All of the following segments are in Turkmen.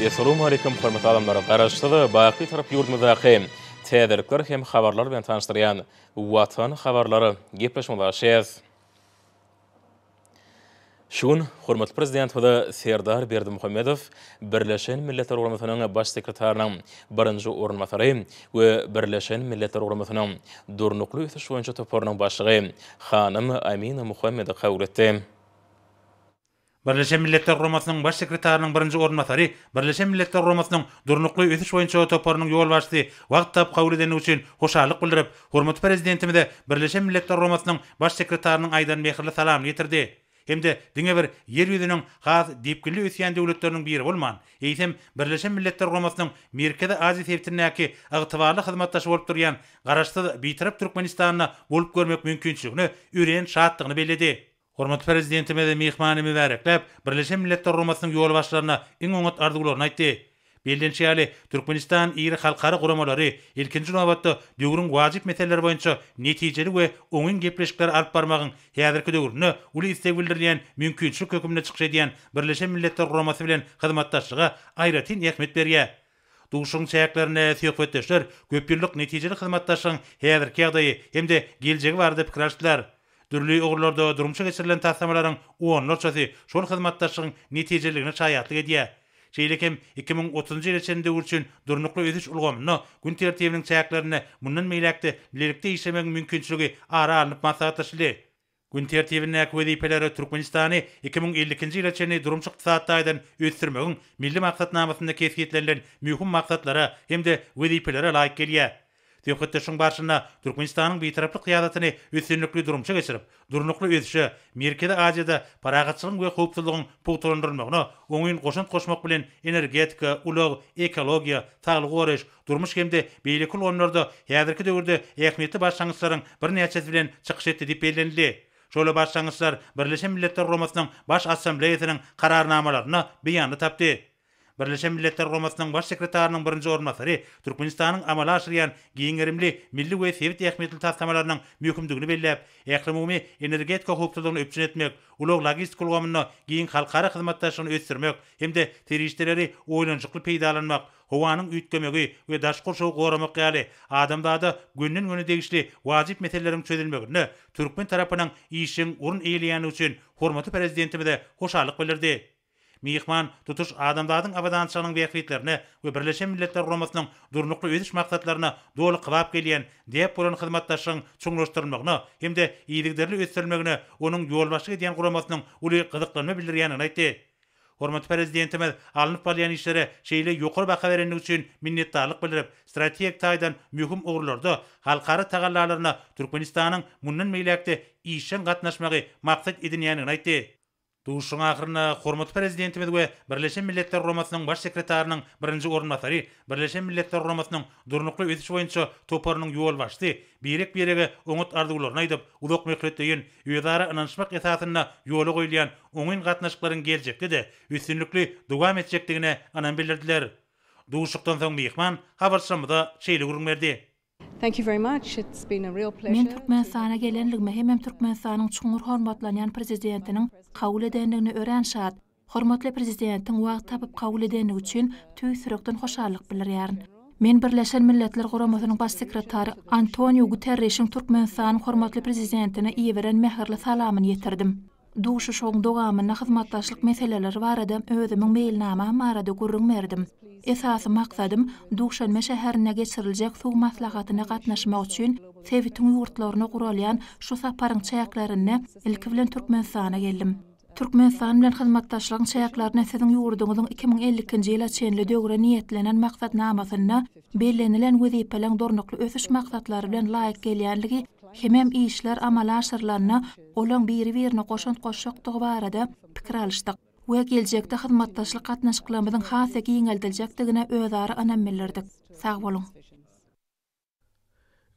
Essalawmaleýkum hormatly adamlar! Garaşsyz, baky Bitarap ýurdumyzdaky täzelikler hem habarlar bilen tanyşdyrýan Watan habarlary gepleşigimize başlaýarys. Şu gün hormatly Prezidentimiz Serdar Berdimuhamedow Birleşen Milletler Guramasynyň Baş sekretarynyň birinji orunbasary we Birleşen Milletler Guramasynyň Durnukly ösüş boýunça toparynyň başlygy hanym Amina Muhammedi kabul etdi. Birleşen Milletler Guramasynyň Baş sekretarynyň birinji orunbasary, Birleşen Milletler Guramasynyň Durnukly ösüş boýunça toparynyň ýolbaşçysy wagt tapyp kabul edendigi üçin hoşallyk bildirip, hormatly Prezidentimize Birleşen Milletler Guramasynyň Baş sekretarynyň aýdan mähirli salamyny ýetirdi hem-de diňe bir Ýer ýüzüniň has depginli ösýän döwletleriniň biri bolman, eýsem, Birleşen Milletler Guramasynyň Merkezi Aziýa sebitindäki ygtybarly hyzmatdaşy bolup durýan Garaşsyz, Bitarap Türkmenistanda bolup görmek mümkinçiligine örän şatdygyny belledi. Hormatly Prezidentimiz myhmany mübärekläp, Birleşen Milletler Guramasynyň ýolbaşçylaryna iň oňat arzuwlaryny aýtdy. Bellenişi ýaly, Türkmenistan iri halkara guramalary, ilkinji nobatda, döwrüň wajyp meseleleri boýunça netijeli we oňyn gepleşikleri alyp barmagyň häzirki döwründe uly isleg bildirilýän mümkinçilik hökmünde çykyş edýän Birleşen Milletler Guramasy bilen hyzmatdaşlyga aýratyn ähmiýet berýär. Duşuşygyň çäklerinde söhbetdeşler köpýyllyk netijeli hyzmatdaşlygyň häzirki ýagdaýy hem-de geljegi barada pikir alyşdylar. Dürli ugurlarda durmuşa geçirilen taslamalaryň onlarçasy şol hyzmatdaşlygyň netijeliligine şaýatlyk edýär. Şeýle hem 2030-njy ýyla çenli döwür üçin durnukly ösüş ulgamynda gün tertibiniň çäklerinde mundan beýläk-de bilelikde işlemegiň mümkinçiligi ara alnyp maslahatlaşyldy. Gün tertibindäki wezipeler Türkmenistany 2052-nji ýyla çenli durmuş-ykdysady taýdan ösdürmegiň Milli maksatnamasynda kesgitlenilen möhüm maksatlara hem-de wezipelere laýyk gelýär. Söhbetdeşligiň barşynda Türkmenistanyň Bitaraplyk syýasatyny üstünlikli durmuşa geçirip, durnukly ösüşe, Merkezi Aziýada parahatçylygyň we howpsuzlygyň pugtalandyrylmagyna oňyn goşant goşmak bilen energetika, ulag, ekologiýa, saglygy goraýyş, durmuş hem-de beýleki ulgamlarda häzirki döwürde ähmiýetli başlangyçlaryň birnäçesi bilen çykyş etdi diýip bellenildi. Şol başlangyçlar Birleşen Milletler Guramasynyň Baş Assambleýasynyň Kararnamalarynda beýanyny tapdy. Birleşen Milletler Guramasynyň Baş sekretarynyň birinji orunbasary Türkmenistanyň amala aşyrýan giň gerimli milli we sebit ähmiýetli taslamalarynyň möhümdigini belläp, ählumumy energetika howpsuzlygyny üpjün etmek, ulag-logistika ulgamynda giň halkara hyzmatdaşlygyny ösdürmek hem-de serişdeleri oýlanyşykly peýdalanmak, howanyň üýtgemegi we daşky gurşawy goramak ýaly adamzada gönden-göni degişli wajyp meseleleriň çözülmeginde türkmen tarapynyň işjeň orun eýeleýändigi üçin hormatly Prezidentimize hoşallyk bildirdi. Myhman tutuş adamzadyň abadançylygynyň bähbitlerine we Birleşen Milletler Guramasynyň Durnukly ösüş maksatlaryna doly kybap gelýän däp bolan hyzmatdaşlygyň çuňlaşdyrylmagyna hem-de yzygiderli ösdürilmegine onuň ýolbaşçylyk edýän guramasynyň uly gyzyklanma bildirýändigini aýtdy. Hormatly Prezidentimiz alnyp barylýan işlere şeýle ýokary baha berendigi üçin minnetdarlyk bildirip, strategik taýdan möhüm ugurlarda halkara tagallalaryna Türkmenistanyň mundan beýläk-de işjeň gatnaşmagy maksat edinýändigini aýtdy. Duşuşygyň ahyrynda hormatly Prezidentimiz we Birleşen Milletler Guramasynyň Baş sekretarynyň birinji orunbasary, Birleşen Milletler Guramasynyň Durnukly ösüş boýunça toparynyň ýolbaşçysy birek-birege oňat arzuwlaryny aýdyp, uzakmöhletleýin, özara ynanyşmak esasynda ýola goýulýan oňyn gatnaşyklaryň geljekde-de üstünlikli dowam etjekdigine ynam bildirdiler. Duşuşykdan soň myhman habarçymyza şeýle gürrüň berdi. Men Türkmenistana gelenligime hemem Türkmenistanyň çuňňur hormatlanýan Prezidentiniň kabul edendigine örän şat. Hormatly Prezidentiň wagt tapyp kabul edenligi üçin tüýs ýürekden hoşallyk bildirýärin. Men Birleşen Milletler Guramasynyň Baş sekretary Antoniu Guterrişiň Türkmenistanyň hormatly Prezidentine iberen mähirli salamyny ýetirdim. Duşuşygyň dowamynda hyzmatdaşlyk meseleleri barada özümiň meýilnamam barada gürrüň berdim. Esasy maksadym Duşanbe şäherinde geçiriljek suw maslahatyna gatnaşmak üçin sebitiň ýurtlaryna guralýan şu saparyň çäklerinde ilki bilen Türkmenistana geldim. Türkmenistan bilen hyzmatdaşlygyň çäklerinde siziň ýurduňyzyň 2052-nji ýyla çenli döwre niýetlenen maksatnamasynda bellenilen wezipeleň durnukly ösüş maksatlary bilen laýyk gelýänligi hemem işler amala aşyrylanda olaň biri-birine goşant goşjakdygy barada pikir alyşdyk we geljekde hyzmatdaşlyk gatnaşyklarymyzyň has-da giňeldiljekdigine özara ynam bildirdik. Sag boluň!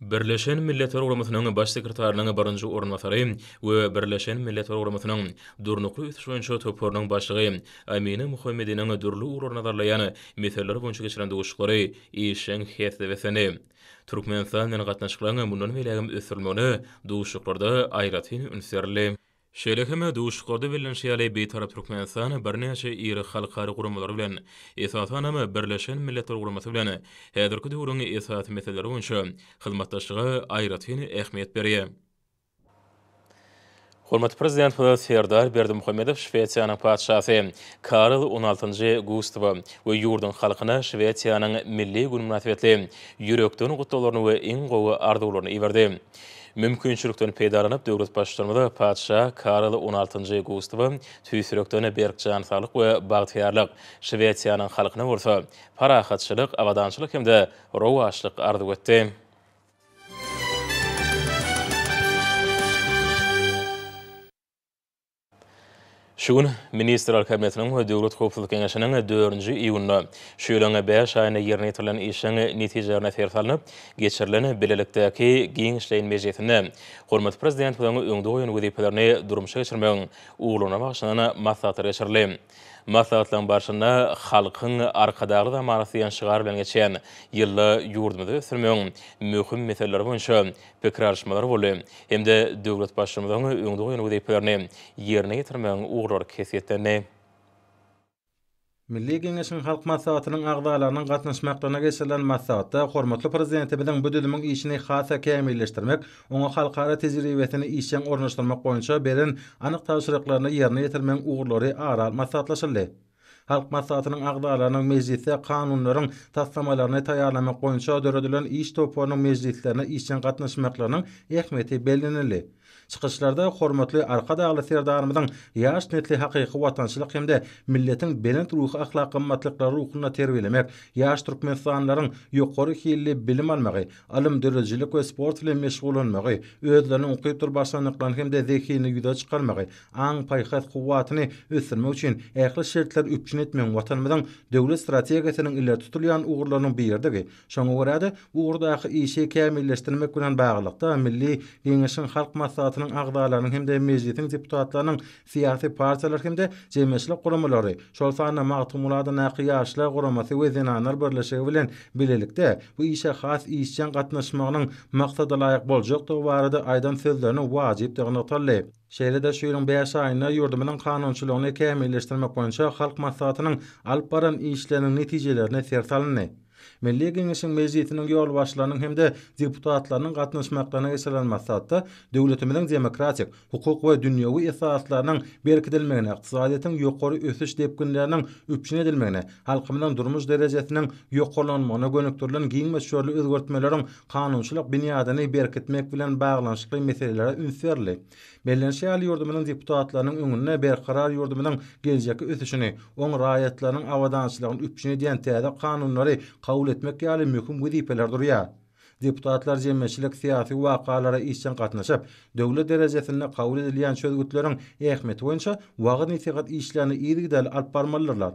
Birleşen Milletler Guramasynyň Baş sekretarynyň birinji orunbasary we Birleşen Milletler Guramasynyň Durnukly ösüş boýunça toparynyň başlygy Amina Muhammediniň dürli ugurlary nazarlaýan meseleler boýunça geçiren duşuşyklary işjeň häsiýete beslendi. Türkmenistan bilen gatnaşyklaryň mundan beýlägem ösdürilmegine duşuşyklarda aýratyn üns berildi. Şeýle hem duşuşyklarda bellenişi ýaly, Bitarap Türkmenistan birnäçe iri halkara guramalary bilen, esasanam, Birleşen Milletler Guramasy bilen häzirki döwrüň esasy meseleleri boýunça hyzmatdaşlyga aýratyn ähmiýet berýär. Hormatly Prezidentimiz Serdar Berdimuhamedow Şwesiýanyň Patyşasy Karl on altynjy Gustawa we ýurduň halkyna Şwesiýanyň Milli güni mynasybetli ýürekden gutlaglaryny we iň gowy arzuwlaryny iberdi. Mümkinçilikden peýdalanyp, döwlet Baştutanymyz Patyşa Karl on altynjy Gustawa tüýs ýürekden berk jan saglyk we bagtyýarlyk, Şwesiýanyň halkyna bolsa parahatçylyk, abadançylyk hem-de rowaçlyk arzuw etdi. Şu gün Ministrler Kabinetiniň we Döwlet howpsuzlyk geňeşiniň dördünji iýunda şu ýylyň bäş aýynda ýerine ýetirilen işiň netijelerine ser salnyp, geçirilen bilelikdäki giňişleýin mejlisinde hormatly Prezidentimiziň öňde goýan wezipelerini durmuşa geçirmegiň ugurlaryna bagyşlanan maslahatlar geçirildi. Maslahatlaryň barşynda Halkyň Arkadagly zamanasy diýen şygar bilen geçýän ýylda ýurdumyzy ösdürmegiň möhüm meseleleri boýunça pikir alyşmalar boldy hem-de döwlet Baştutanynyň öňde goýan wezipelerini ýerine ýetirmegiň ugurlary kesgitlendi. Milli Geňeşiň Halk Maslahatynyň agzalarynyň gatnaşmaklygyna geçirilen maslahatda hormatly Prezidentimiziň bu düzümiň işini has-da kämilleşdirmek, oňa halkara tejribesini işjeň ornaşdyrmak boýunça beren anyk tabşyryklaryny ýerine ýetirmegiň ugurlary ara alyp maslahatlaşyldy. Halk Maslahatynyň agzalarynyň mejlisde kanunlaryň taslamalaryny taýýarlamak boýunça döredilen iş toparynyň mejlislerine işjeň gatnaşmaklarynyň ähmiýeti bellenildi. Çykyşlarda hormatly Arkadagly Serdarymyzyň ýaş nesli hakyky watançylyk hem-de milletiň belent ruhy-ahlak gymmatlyklary ruhunda terbiýelemek, ýaş türkmenistanlylaryň ýokary hilli bilim almagy, ylym, döredijilik we sport bilen meşgullanmagy, özleriniň ukypdyr başarnyklaryny hem-de zehinini ýüze çykarmagy, aň-paýhas kuwwatyny ösdürmek üçin ähli şertleri üpjün etmegiň Watanymyzyň döwlet strategiýasynyň ileri tutulýan ugurlarynyň biridigi, şoňa görä-de, bu ugurdaky işi kämilleşdirmek bilen baglylykda, Milli Geňeşiň Halk Maslahatynyň agzalarynyň hem-de Mejlisiň deputatlarynyň syýasy partiýalar hem-de jemgyýetçilik guramalary, şol sanda Magtymguly adyndaky Ýaşlar guramasy we Zenanlar birleşigi bilen bilelikde bu işe has işjeň gatnaşmagynyň maksadalaýyk boljakdygy barada aýdan sözleriniň wajypdygy nygtaldy. Şeýle-de şu ýylyň bäş aýynda ýurdumyzyň kanunçylygyny kämilleşdirmek boýunça Halk Maslahatynyň alyp baran işleriniň netijelerine ser salyndy. Milli Geňeşiň Mejlisiniň ýolbaşçylarynyň hem-de deputatlarynyň gatnaşmaklaryna geçirilen maslahatda döwletimiziň demokratik, hukuk we dünýewi esaslarynyň berkidilmegine, ykdysadyýetiň ýokary ösüş depginleriniň üpjün edilmegine, halkymyzyň durmuş derejesiniň ýokarlanmagyna gönükdirilen giň möçberli özgertmeleriň kanunçylyk binýadyny berkitmek bilen baglanyşykly meselelere üns berildi. Bellenişi ýaly, ýurdumyzyň deputatlarynyň öňünde berkarar ýurdumyzyň geljekki ösüşini, oň raýatlarynyň abadançylygyny üpjün edýän täze kanunlary kabul etmek ýaly möhüm wezipeler durýar. Deputatlar jemgyýetçilik-syýasy wakalara işjeň gatnaşyp, döwlet derejesinde kabul edilýän çözgütleriň ähmiýeti boýunça wagyz-nesihat işlerini yzygiderli alyp barmalydyrlar.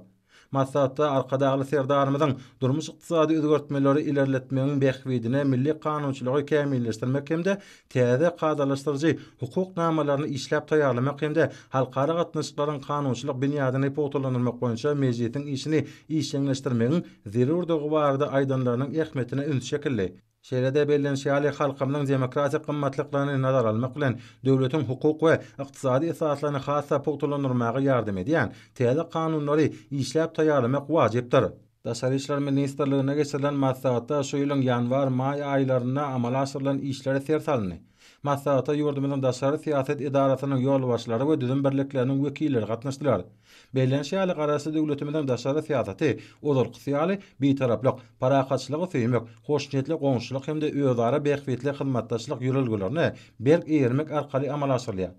Maslahatda Arkadagly Serdarymyzyň durmuş-ykdysady özgertmeleri ilerletmegiň bähbidine milli kanunçylygy kämilleşdirmek hem-de täze kadalaşdyryjy hukuk namalaryny işläp taýýarlamak hem-de halkara gatnaşyklaryň kanunçylyk binýadyny pugtalandyrmak boýunça Mejlisiň işini işjeňleşdirmegiň zerurdygy barada aýdanlarynyň ähmiýetine üns çekildi. Şeýle-de bellenişi ýaly, halkymyzyň demokratik gymmatlyklaryny nazara almak bilen, döwletiň hukuk we ykdysady esaslaryny has-da pugtalandyrmaga ýardam edýän täze kanunlary işläp taýýarlamak wajypdyr. Daşary işler ministrliginde geçirilen maslahatda şu ýylyň ýanwar-maý aýlarynda amala aşyrylan işlere ser salyndy. Maslahata ýurdumyzyň daşary syýasat edarasynyň ýolbaşçylary we düzüm birlikleriniň wekilleri gatnaşdylar. Bellenişi ýaly, Garaşsyz döwletimiziň daşary syýasaty, ozalkysy ýaly, Bitaraplyk, parahatçylygy söýmek, hoşniýetli goňşulyk hem-de özara bähbitli hyzmatdaşlyk ýörelgelerine berk eýermek arkaly amala aşyrylýar.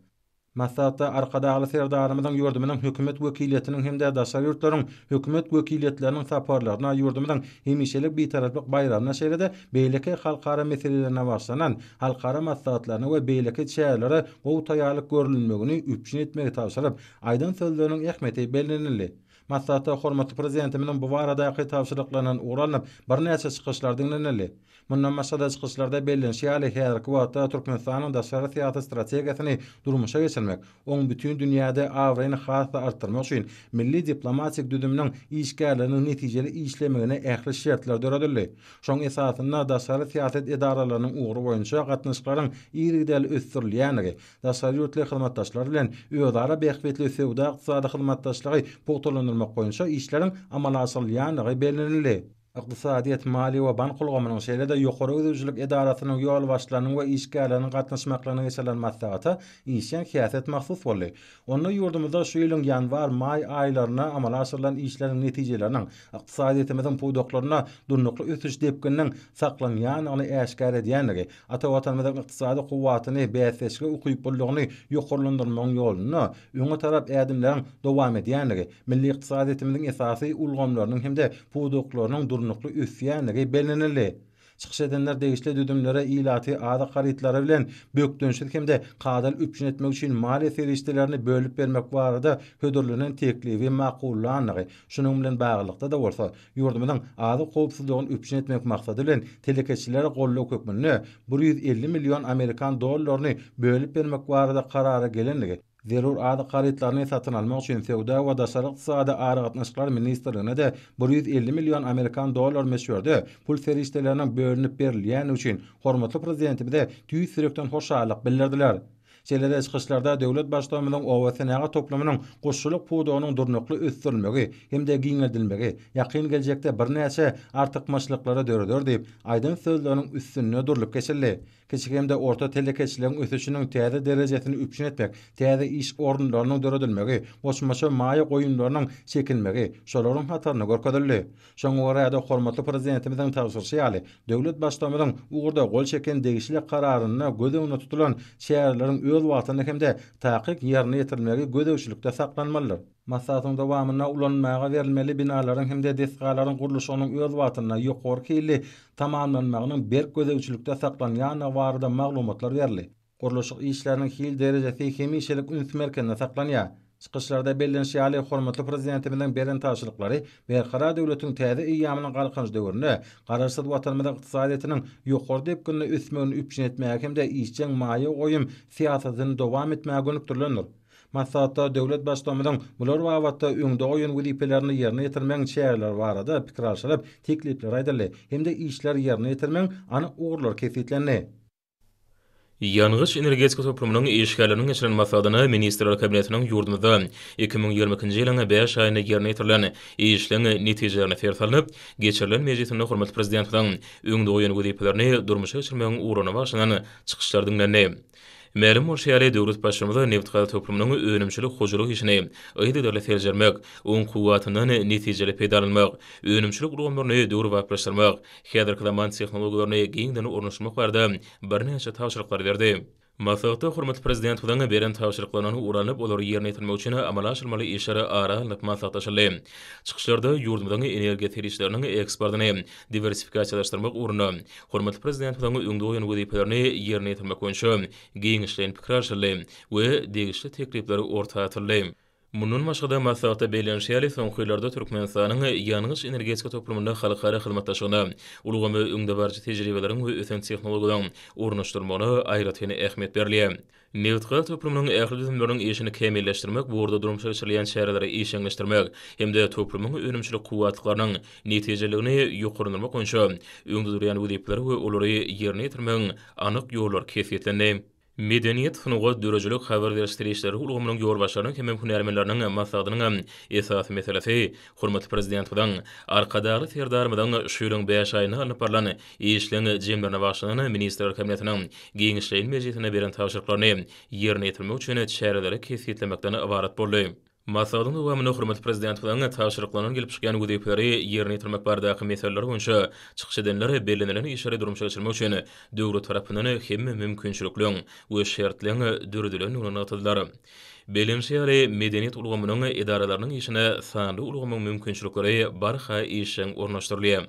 Maslahatda Arkadagly Serdarymyzyň ýurdumyzyň hökümet wekiliýetiniň hem-de daşary ýurtlaryň hökümet wekiliýetleriniň saparlaryna, ýurdumyzyň hemişelik Bitaraplyk baýragyna, şeýle-de beýleki halkara meselelerine bagyşlanan halkara maslahatlaryna we beýleki çärelere gowy taýýarlyk görülmegini üpjün etmegi tabşyryp, aýdan sözleriniň ähmiýeti bellenildi. Maslahatda hormatly Prezidentimiziň bu baradaky tabşyryklaryndan ugur alnyp, birnäçe çykyşlar diňlenildi. Mundan başga-da çykyşlarda bellenişi ýaly, häzirki wagtda Türkmenistanyň daşary syýasy strategiýasyny durmuşa geçirmek, oň bütin dünýäde abraýyny has-da artdyrmak üçin milli diplomatik düzüminiň işgärleriniň netijeli işlemegine ähli şertler döredildi. Şoň esasynda daşary syýasat edaralarynyň ugry boýunça gatnaşyklaryň yzygiderli ösdürilýändigi, daşary ýurtly hyzmatdaşlar bilen özara bähbitli söwda-ykdysady hyzmatdaşlygy pugtalandyrmak boýunça işleriň amala aşyrylýandygy bellenildi. Ykdysadyýet, maliýe we bank ulgamynyň, şeýle-de ýokary gözegçilik edarasynyň ýolbaşçylarynyň we işgärleriniň gatnaşmaklygyna geçirilen maslahata işjeň häsiýet mahsus boldy. Onda ýurdumyzda şu ýylyň ýanwar-maý aýlarynda amala aşyrylan işleriň netijeleriniň ykdysadyýetimiziň pudaklarynda durnukly ösüş depgininiň saklanýandygyny äşgär edýändigi, ata Watanymyzyň ykdysady kuwwatyny, bäsdeşlige ukyplylygyny ýokarlandyrmagyň ýolunda öňe tarap ädimleriň dowam edýändigi, milli ykdysadyýetimiziň esasy ulgamlarynyň hem-de pudaklarynyň durnukly ösýändigi bellenildi. Çykyş edenler degişli düzümlere ilaty azyk harytlary bilen bökdençsiz hem-de kadaly üpjün etmek üçin maliýe serişdelerini bölüp bermek barada hödürlenen teklibi makullandygy, şunuň bilen baglylykda-da bolsa, ýurdumyzyň azyk howpsuzlygyny üpjün etmek maksady bilen telekeçilere goldaw hökmünde 150 million amerikan dollaryny bölüp bermek barada karara gelendigi, Zerur azyk harytlaryny satyn almak üçin Söwda we daşary ykdysady aragatnaşyklar ministrligine-de 150 million amerikan dollary möçberde pul serişdeleriniň bölünip berilýändigi üçin hormatly Prezidentimize tüýs ýürekden hoşallyk bildirdiler. Şeýle-de çykyşlarda döwlet Baştutanymyzyň oba-senagat toplumynyň guşçulyk pudagynyň durnukly ösdürilmegi hem-de giňeldilmegi ýakyn geljekde birnäçe artykmaçlyklary döreder diýip aýdan sözleriniň üstünde durlup geçildi. Kiçi hem-de orta telekeçiligiň ösüşiniň täze derejesini üpjün etmek, täze iş orunlarynyň döredilmegi, goşmaça maýa goýumlarynyň çekilmegi şolaryň hatarynda görkezildi. Şoňa görä-de, hormatly Prezidentimiziň tabşyryşy ýaly, döwlet Baştutanymyzyň ugurda gol çeken degişli Kararynda göz öňünde tutulan çäreleriň öz wagtynda hem-de takyk ýerine ýetirilmegi gözegçilikde saklanmalydyr. Maslahatyň dowamynda ulanmaga berilmeli binalaryň hem-de desgalaryň gurluşygynyň öz wagtynda, ýokary hilli tamamlanmagynyň berk gözegçilikde saklanýandygy barada maglumatlar berildi. Gurluşyk işleriniň hil derejesi hemişelik üns merkezinde saklanýar. Çykyşlarda bellenişi ýaly, hormatly Prezidentimiziň beren tabşyryklary Berkarar döwletiň täze eýýamynyň Galkynyş döwründe Garaşsyz Watanymyzyň ykdysadyýetiniň ýokary depginde ösmegini üpjün etmäge hem-de işjeň maýa goýum syýasatyny dowam etmäge gönükdirilendir. Maslahatda döwlet Baştutanymyzyň bular babatda öňde goýan wezipelerini ýerine ýetirmegiň çäreleri barada pikir alşylyp, teklipler aýdyldy hem-de işleri ýerine ýetirmegiň anyk ugurlary kesgitlendi. Ýangyç-energetika toplumynyň işgärleriniň geçiren maslahatyna Ministrler Kabinetiniň ýurdumyzda 2022-nji ýylyň bäş aýynda ýerine ýetirilen işleň netijelerine ser salnyp, geçirilen mejlisinde hormatly Prezidentimiziň öňde goýan wezipelerini durmuşa geçirmegiň ugruna bagyşlanan çykyşlar diňlendi. Mälim bolşy ýaly, döwlet Baştutanymy nebitgaz toplumynyň önümçilik-hojalyk işini yzygiderli seljermek, oň kuwwatyndan netijeli peýdalanmak, önümçilik ulgamlaryny döwrebaplaşdyrmak, häzirki zaman tehnologiýalaryny giňden ornaşdyrmak barada birnäçe tabşyryklary berdi. Maslahatda hormatly Prezidentimiziň beren tabşyryklaryndan ugur alnyp, olary ýerine ýetirmek üçin amala aşyrylmaly işler ara alnyp maslahatlaşyldy. Çykyşlarda ýurdumyzyň energiýa serişdeleriniň eksportyny diwersifikasiýalaşdyrmak ugrunda hormatly Prezidentimiziň öňde goýan wezipelerini ýerine ýetirmek boýunça giňişleýin pikir alşyldy we degişli teklipler orta atyldy. Mundan başga-da, maslahatda bellenişi ýaly, soňky ýyllarda Türkmenistanyň ýangyç-energetika toplumynda halkara hyzmatdaşlygyna, ulgama öňdebaryjy tejribeleriň we ösen tehnologiýalaryň ornaşdyrylmagyna aýratyn ähmiýet berilýär. Nebitgaz toplumynyň ähli düzümleriniň işini kämilleşdirmek, bu ugurda durmuşa geçirilýän çäreleri işjeňleşdirmek hem-de toplumyň önümçilik kuwwatlyklarynyň netijeliligini ýokarlandyrmak boýunça öňde durýan wezipeler we olary ýerine ýetirmegiň anyk ýollary kesgitlendi. Medeniýet, sungat, döredijilik, habar beriş serişdeleri ulgamynyň ýolbaşçylarynyň hemem hünärmenleriniň maslahatynyň esasy meselesi hormatly Prezidentimiziň, Arkadagly Serdarymyzyň şu ýylyň bäş aýynda alnyp barlan işleň jemlerine bagyşlanan Ministrler Kabinetiniň giňişleýin mejlisinde beren tabşyryklaryny ýerine ýetirmek üçin çäreleri kesgitlemekden ybarat boldy. Maslahatyň dowamynda hormatly Prezidentimiziň tabşyryklaryndan gelip çykýan wezipeleri ýerine ýetirmek baradaky meseleler boýunça çykyş edenler bellenilen işleri durmuşa geçirmek üçin döwlet tarapyndan hemme mümkinçilikleriň we şertleriň döredilendigini nygtadylar. Bellenişi ýaly, medeniýet ulgamynyň edaralarynyň işine sanly ulgamyň mümkinçilikleri barha işjeň ornaşdyrylýar.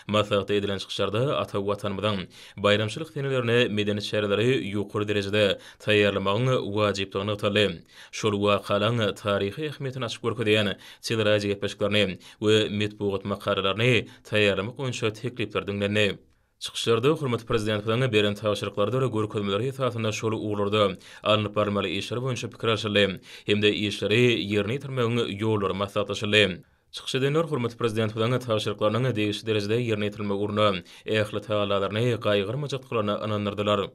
Maslahatda edilen çykyşlarda ata Watanymyzyň baýramçylyk senelerine medeni çäreleri ýokary derejede taýýarlamagyň wajypdygy nygtaldy. Şol wakalaryň taryhy ähmiýetini açyp görkezýän teleradiogepleşiklerini we metbugat makalalaryny taýýarlamak boýunça teklipler diňlendi. Çykyşlarda hormatly Prezidentimiziň beren tabşyryklarydyr görkezmeleri esasynda şol ugurlarda alnyp barylmaly işler boýunça pikir alşyldy hem-de işleri ýerine ýetirmegiň ýollary maslahatlaşyldy. Çykyş edenler hormatly Prezidentimiziň tabşyryklarynyň degişli derejede ýerine ýetirilmegi ugrunda ähli tagallalaryny gaýgyrmajakdyklaryna ynandyrdylar.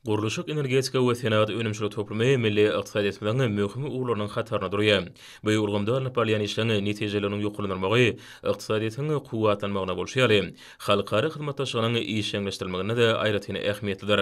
Gurluşyk, energetika we senagat önümçilik toplumy milli ykdysadyýetimiziň möhüm ugurlarynyň hatarynda durýar. Bu ulgamda alnyp barylýan işleň netijeleriniň ýokarlandyrylmagy ykdysadyýetiň kuwwatlanmagyna bolşy ýaly, halkara hyzmatdaşlygynyň işjeňleşdirilmeginde-de aýratyn ähmiýetlidir.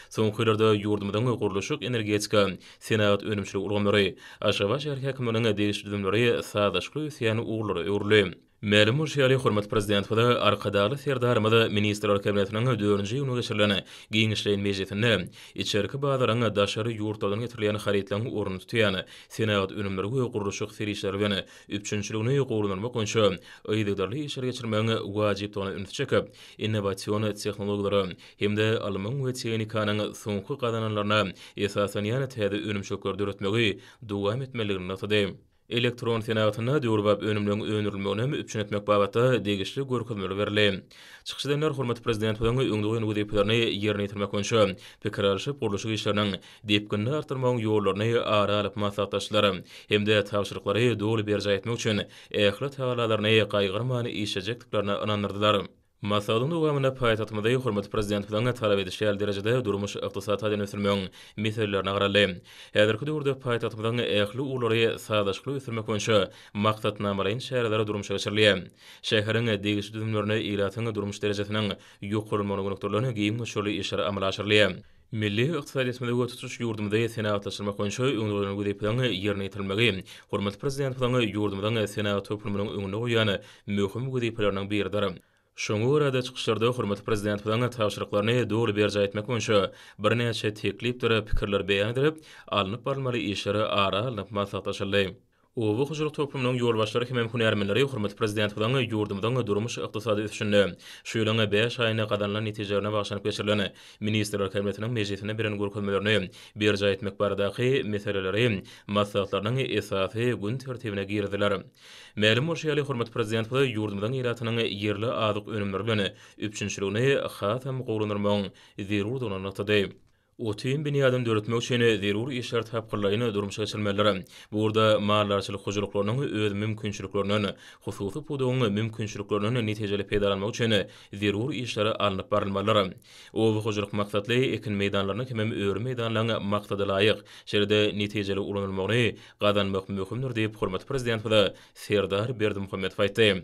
Soňky ýyllarda ýurdumyzyň gurluşyk, energetika, senagat önümçilik ulgamlary, Aşgabat şäher häkimliginiň degişli düzümleri sazlaşykly ösýän ugurlara öwrüldi. Mälim bolşy ýaly, hormatly Prezidentimiz Arkadagly Serdarymyz Ministrler Kabinetiniň dördünji iýunda geçirilen giňişleýin mejlisinde içerki bazaryň daşary ýurtlardan getirilýän harytlaryň ornuny tutýan senagat önümleri we gurluşyk serişdeleri bilen üpjünçiligini gowulandyrmak boýunça yzygiderli işleri geçirmegiň wajypdygyna ünsi çekip, innowasion tehnologiýalara hem-de ylmyň we tehnikanyň soňky gazananlaryna esaslanýan täze önümçilikleri döretmegi dowam etmelidigini nygtady. Elektron senagatynda döwrebap önümleriň öndürilmegini üpjün etmek babatda degişli görkezmeler berildi. Çykyş edenler hormatly Prezidentimiziň öňde goýan wezipelerini ýerine ýetirmek boýunça pikir alşyp, gurluşyk işleriniň depginini artdyrmagyň ýollaryny ara alyp maslahatlaşdylar hem-de tabşyryklary doly berjaý etmek üçin ähli tagallalaryny gaýgyrman işlejekdiklerine ynandyrdylar. Maslahatyň dowamynda paýtagtymyzy hormatly Prezidentimiziň talap edişi ýaly derejede durmuş-ykdysady taýdan ösdürmegiň meselelerine garaldy. Häzirki döwürde paýtagtymyzyň ähli ugurlary sazlaşykly ösdürmek boýunça maksatnamalaýyn çäreler durmuşa geçirilýär. Şäheriň degişli düzümlerinde ilatyň durmuş derejesiniň ýokarlanmagyna gönükdirilen giň möçberli işler amala aşyrylýar. Milli ykdysadyýetimizi we tutuş ýurdumyzy senagatlaşdyrmak boýunça öňde goýlan wezipeleriň ýerine ýetirilmegi hormatly Prezidentimiziň ýurdumyzyň senagat toplumynyň öňünde goýýan möhüm wezipeleriniň biridir. Şoňa görä-de, çykyşlarda hormatly Prezidentimiziň tabşyryklaryny doly berjaý etmek boýunça birnäçe teklipdir pikirler beýan edilip, alnyp barylmaly işler ara alnyp maslahatlaşyldy. Oba hojalyk toplumynyň ýolbaşçylary hemem hünärmenleri hormatly Prezidentimiziň ýurdumyzyň durmuş-ykdysady ösüşinde şu ýylyň bäş aýynda gazanylan netijelerine bagyşlanyp geçirilen Ministrler Kabinetiniň mejlisinde beren görkezmelerini berjaý etmek baradaky meseleleri maslahatlarynyň esasy gün tertibine girizdiler. Mälim bolşy ýaly, hormatly Prezidentimiz ýurdumyzyň ilatynyň ýerli azyk önümleri bilen üpjünçiligini hasam gowulandyrmagyň zerurdygyny nygtady. Otyn binýadyny döretmek üçin zerur işler tapgyrlaýyn durmuşa geçirilmelidir. Bu ugurda maldarçylyk hojalyklarynyň öz mümkinçiliklerinden, hususy pudagyň mümkinçiliklerinden netijeli peýdalanmak üçin zerur işler alnyp barylmalydyr. Oba hojalyk maksatly ekin meýdanlarynyň hemem öri meýdanlaryň maksadalaýyk, şeýle-de netijeli ulanylmagyny gazanmak möhümdir diýip, hormatly Prezidentimiz Serdar Berdimuhamedow aýtdy.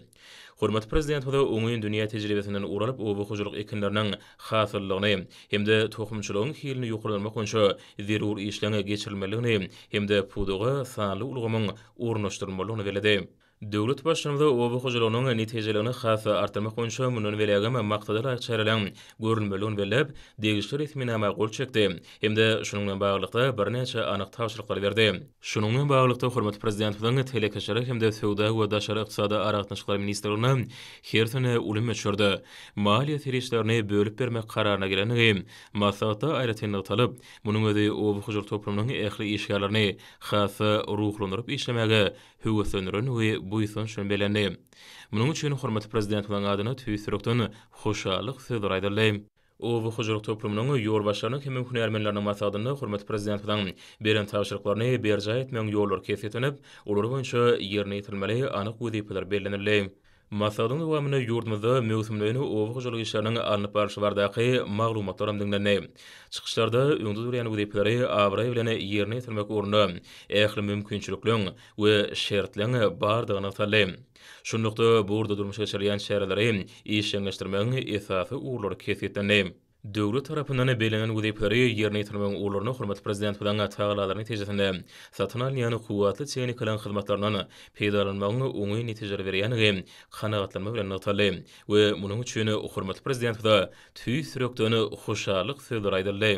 Hormatly Prezidentimiz oňyn dünýä tejribesinden ugur alyp, oba hojalyk ekinleriniň hasyllylygyny hem-de tohumçylygyň hilini ýokarlandyrmak boýunça zerur işleň geçirilmelidigini hem-de pudaga sanly ulgamyň ornaşdyrylmalydygyny belledi. Döwlet Baştutanymyz oba hojalygynyň netijeliligini has-da artdyrmak boýunça mundan beýlägem maksada laýyk çäreleriň görülmelidigini belläp, degişli resminama gol çekdi hem-de şunuň bilen baglylykda birnäçe anyk tabşyryklary berdi. Şunuň bilen baglylykda, hormatly Prezidentimiziň Telekeçilere hem-de Söwda we daşary ykdysady aragatnaşyklar ministrligine hersine uly möçberde maliýe serişdelerini bölüp bermek kararyna gelendigi maslahatda aýratyn nygtalyp, munuň özi oba hojalyk toplumynyň ähli işgärlerini has-da ruhlandyryp işlemäge höweslendirendigi buýsanç bilen bellendi. Munuň üçin hormatly Prezidentimiziň adyna tüýs ýürekden hoşallyk sözleri aýdyldy. Oba hojalyk toplumynyň ýolbaşçylarynyň hem hünärmenleriniň maslahatynda hormatly Prezidentimiziň beren tabşyryklaryny berjaý etmegiň ýollary kesgitlenip, olar boýunça ýerine ýetirilmeli anyk wezipeler bellenildi. Maslahatyň dowamynda ýurdumyzda möwsümleýin oba hojalyk işleriniň alnyp barlyşy baradaky maglumatlar hem diňlendi. Çykyşlarda öňde durýan wezipeleri abraý bilen ýerine ýetirmek ugrunda ähli mümkinçilikleriň we şertleň bardygy nygtaldy. Şunlukda, bu ugurda durmuşa geçirilýän çäreleri işjeňleşdirmegiň esasy ugurlary kesgitlendi. Döwlet tarapyndan bellenen wezipeleri ýerine ýetirmegiň ugurlaryna hormatly Prezidentimiziň tagallalary netijesinde satyn alynýan kuwwatly tehnikalaryň hyzmatlaryndan peýdalanmagyň oňyn netijeleri berýändigi kanagatlanma bilen nygtaldy we munuň üçin hormatly Prezidentimize tüýs ýürekden hoşallyk sözleri aýdyldy.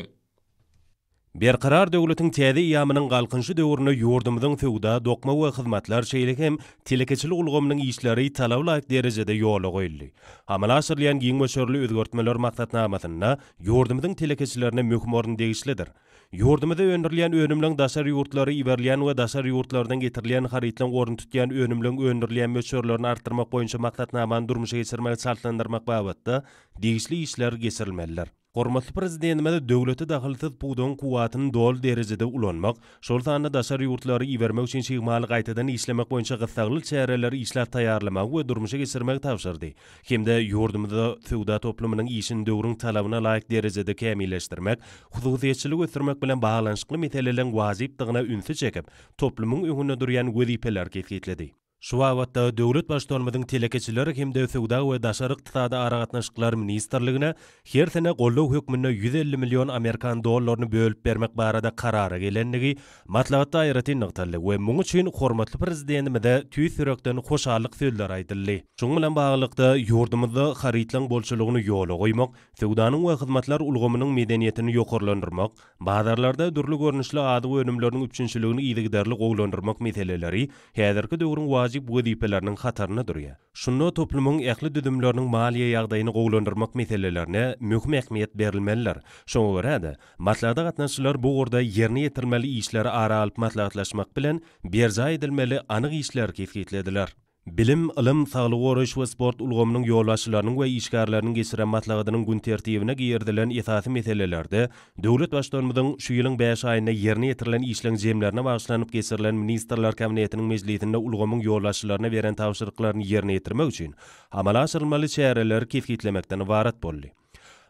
Berkarar döwletiň täze eýýamynyň Galkynyşy döwründe ýurdumyzyň söwda, dokma we hyzmatlar, şeýle hem telekeçilik ulgamynyň işleri talaba laýyk derejede ýola goýuldy. Amala aşyrylýan giň möçberli özgertmeler maksatnamasynda ýurdumyzyň telekeçilerine möhüm orun degişlidir. Ýurdumyzda öndürilýän önümleň daşary ýurtlara iberilýän we daşary ýurtlardan getirilýän harytlaryň ornuny tutýan önümleň öndürilýän möçberlerini artdyrmak boýunça maksatnamany durmuşa geçirmegi çaltlandyrmak babatda degişli işler geçirilmelidir. Hormatly Prezidentimiz döwlete dahylsyz pudagyň kuwwatyny doly derejede ulanmak, şol sanda daşary ýurtlara ibermek üçin çig maly gaýtadan işlemek boýunça gyssagly çäreleri işläp taýýarlamagy we durmuşa geçirmegi tabşyrdy hem-de ýurdumyzda söwda toplumynyň işini döwrüň talabyna laýyk derejede kämilleşdirmek, hususyýetçiligi ösdürmek bilen baglanyşykly meseleleriň wajypdygyna ünsi çekip, toplumyň öňünde durýan wezipeleri kesgitledi. Şu babatda döwlet Baştutanymyzyň Telekeçiler hem-de söwda we daşary ykdysady aragatnaşyklar ministrligine hersine goldaw hökmünde 150 million amerikan dollaryny bölüp bermek barada karara gelendigi maslahatda aýratyn nygtaldy we muň üçin hormatly Prezidentimize tüýs ýürekden hoşallyk sözleri aýdyldy. Şunuň bilen baglylykda, ýurdumyzda harytlaryň bolçulygyny ýola goýmak, söwdanyň we hyzmatlar ulgamynyň medeniýetini ýokarlandyrmak, Bazarlarda dürli görnüşli azyk önümleriniň üpjünçiligini yzygiderli gowulandyrmak meseleleri häzirki döwrüň wajyp wezipeleriniň hatarynda durýar. Şunda toplumyň ähli düzümleriniň maliýe ýagdaýyny gowulandyrmak meselelerine möhüm ähmiýet berilmelidir. Şoňa görä-de, maslahata gatnaşyjylar bu ugurda ýerine ýetirilmeli işleri ara alyp maslahatlaşmak bilen, berjaý edilmeli anyk işleri kesgitlediler. Bilim, ylym, saglygy goraýyş we sport ulgamynyň ýolbaşçylarynyň we işgärleriniň geçiren maslahatynyň gün tertibine girizilen esasy meselelerde döwlet Baştutanymyzyň şu ýylyň bäş aýynda ýerine ýetirilen işleň jemlerine bagyşlanyp geçirilen Ministrler Kabinetiniň mejlisinde ulgamyň ýolbaşçylaryna beren tabşyryklaryny ýerine ýetirmek üçin amala aşyrylmaly çäreleri kesgitlemekden ybarat boldy.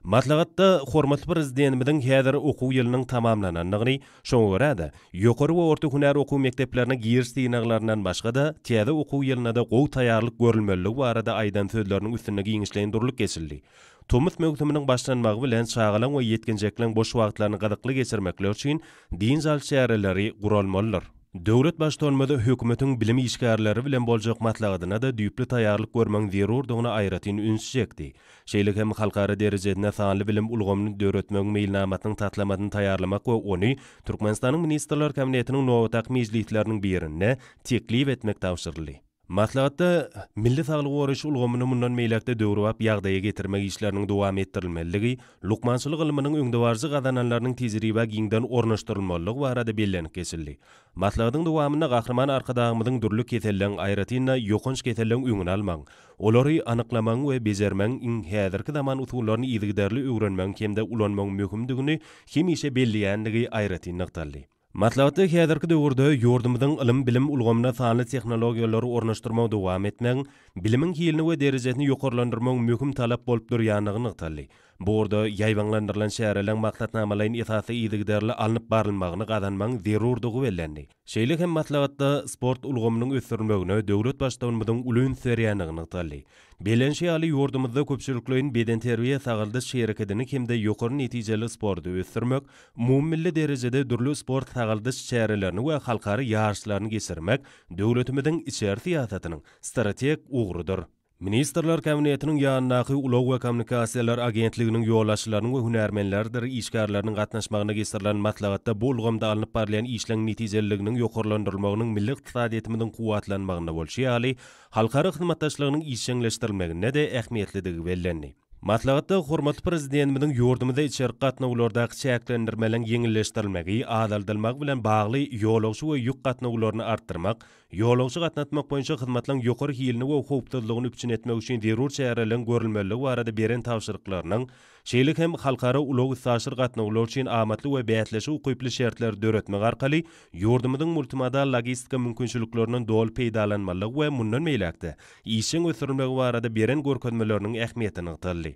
Maslahatda hormatly Prezidentimiziň häzir okuw ýylynyň tamamlanandygyny, şoňa görä-de, ýokary we orta hünär okuw mekdeplerine giriş synaglaryndan başga-da, täze okuw ýylyna-da gowy taýýarlyk görülmelidigi barada aýdan sözleriniň üstünde giňişleýin durlup geçildi. Tomus möwsüminiň başlanmagy bilen çagalaň we ýetginjekleň boş wagtlaryny gyzykly geçirmekleri üçin dynç alyş çäreleri guralmalydyr. Döwlet Baştutanymyz hökümetiň bilim işgärleri bilen boljak maslahatyna-da düýpli taýýarlyk görmegiň zerurdygyna aýratyn üns çekdi. Şeýle hem halkara derejesinde sanly bilim ulgamyny döretmegiň meýilnamasynyň taslamasyny taýýarlamak we ony Türkmenistanyň Ministrler Kabinetiniň nobatdaky mejlisleriniň birinde teklip etmek tabşyryldy. Maslahatda milli saglygy goraýyş ulgamyny mundan beýläk-de döwrebap ýagdaýa getirmek işleriniň dowam etdirilmelidigi, lukmançylyk ylmynyň öňdebaryjy gazananlarynyň tejribä giňden ornaşdyrylmalydygy barada bellenip geçildi. Maslahatyň dowamynda Gahryman Arkadagymyzyň dürli keselleň, aýratyn-da, ýokanç keselleň öňüni almagyň, olary anyklamagyň we bejermegiň iň häzirki zaman usullaryny yzygiderli öwrenmegiň hem-de ulanmagyň möhümdigini hemişe belleýändigi aýratyn nygtaldy. Maslahatda häzirki döwürde ýurdumyzyň ylym-bilim ulgamyna sanly tehnologiýalary ornaşdyrmagy dowam etmegiň, bilimiň hilini we derejesini ýokarlandyrmagyň möhüm talap bolup durýandygy nygtaldy. Bu ugurda ýaýbaňlandyrylan çäreleriň maksatnamalaýyn esasda yzygiderli alnyp barylmagyny gazanmagyň zerurdygy bellendi. Şeýle hem maslahatda sport ulgamynyň ösdürilmegine döwlet Baştutanymyzyň uly üns berýändigi nygtaldy. Bellenişi ýaly, ýurdumyzda köpçülikleýin bedenterbiýe-sagaldyş herekedini hem-de ýokary netijeli sporty ösdürmek, umumymilli derejede dürli sport-sagaldyş çärelerini we halkara ýaryşlaryny geçirmek döwletimiziň içeri syýasatynyň strategik ugrudyr. Ministrler Kabinetiniň ýanyndaky Ulag we kommunikasiýalar agentliginiň ýolbaşçylarynyň we hünärmenleridir işgärleriniň gatnaşmagynda geçirilen maslahatda bu ulgamda alnyp barylýan işleň netijeliliginiň ýokarlandyrylmagynyň milli ykdysadyýetimiziň kuwwatlanmagynda bolşy ýaly, halkara hyzmatdaşlygynyň işjeňleşdirilmeginde-de ähmiýetlidigi bellendi. Maslahatda hormatly Prezidentimiziň ýurdumyzda içerki gatnawlardaky çäklendirmeleň ýeňilleşdirilmegi, azaldylmagy bilen bagly ýolagçy we ýük gatnawlaryny artdyrmak, ýolagçy gatnatmak boýunça hyzmatlaryň ýokary hilini we howpsuzlygyny üpjün etmek üçin zerur çäreleriň görülmelidigi barada beren tabşyryklarynyň, şeýle hem halkara ulag-üstaşyr gatnawlar üçin amatly we bäsleşige ukyply şertleri döretmek arkaly ýurdumyzyň multimodal logistika mümkinçiliklerinden doly peýdalanmalydygy we mundan beýläk-de işjeň ösdürilmegi barada beren görkezmeleriniň ähmiýeti nygtaldy.